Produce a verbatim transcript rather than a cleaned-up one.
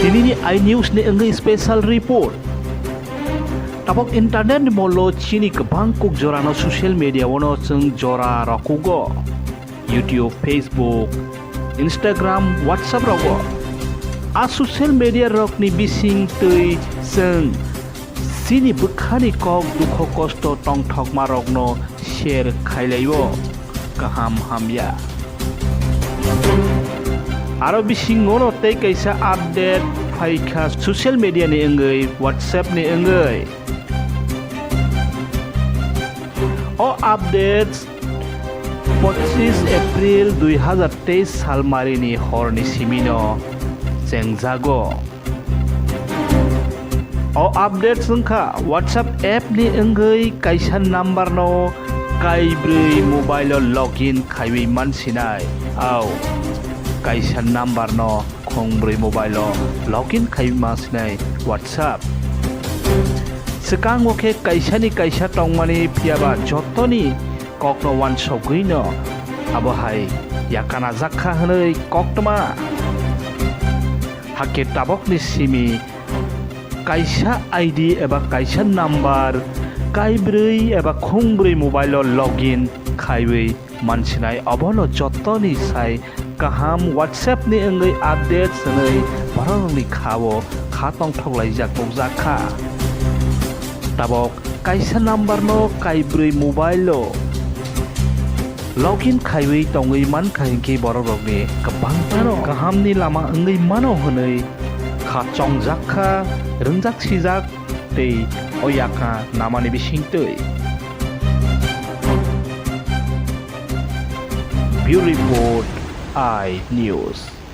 Tinini i news ni wngwi special report. Tabok internet ni molo chini kwbang kuk jorano social media ono chwng jora rokugo. YouTube, Facebook, Instagram, WhatsApp rogo. A social media rokni bising twi chwng chini bwkhani kok dukho kosto tongthokma rokno share khailaio, kaham hamya. Aro bisingono tei kaisa update phaikha social media ni wngwi, WhatsApp ni wngwi. O updates pochis April dui hazar teis salmarini horni simino chengjago. O updates wngkha WhatsApp app ni wngwi kaisa number no kaibrwi mobile o login khaiwi mansinai. Au, kaisa number no khongbrwi mobile o login khaiwi mansinai WhatsApp. Swkango khe kaisani kaisa tongmani phiyaba jotoni kokno uansugwino abo hai yakanajak kha hwnwi koktwma. Hakhe tabokni simi kaisa I D eba kaisa number kaibrwi eba khongbrwi mobile o login khaiwi mansinai, obono jotoni sai kaham WhatsApp ni wngwi update hwnwi bororokni kha-o kha tongthok laijak nukjak kha. Tabok kaisa number no kaibrwi mobile o login khaiwi tongwi mankha hinkhe bororokni kwbangmano kahamni lama wngwi mano hwnwi kha chongjak kha, rwngjak sijak tei o yakha namani bisingtwi. Bureau Report, I News.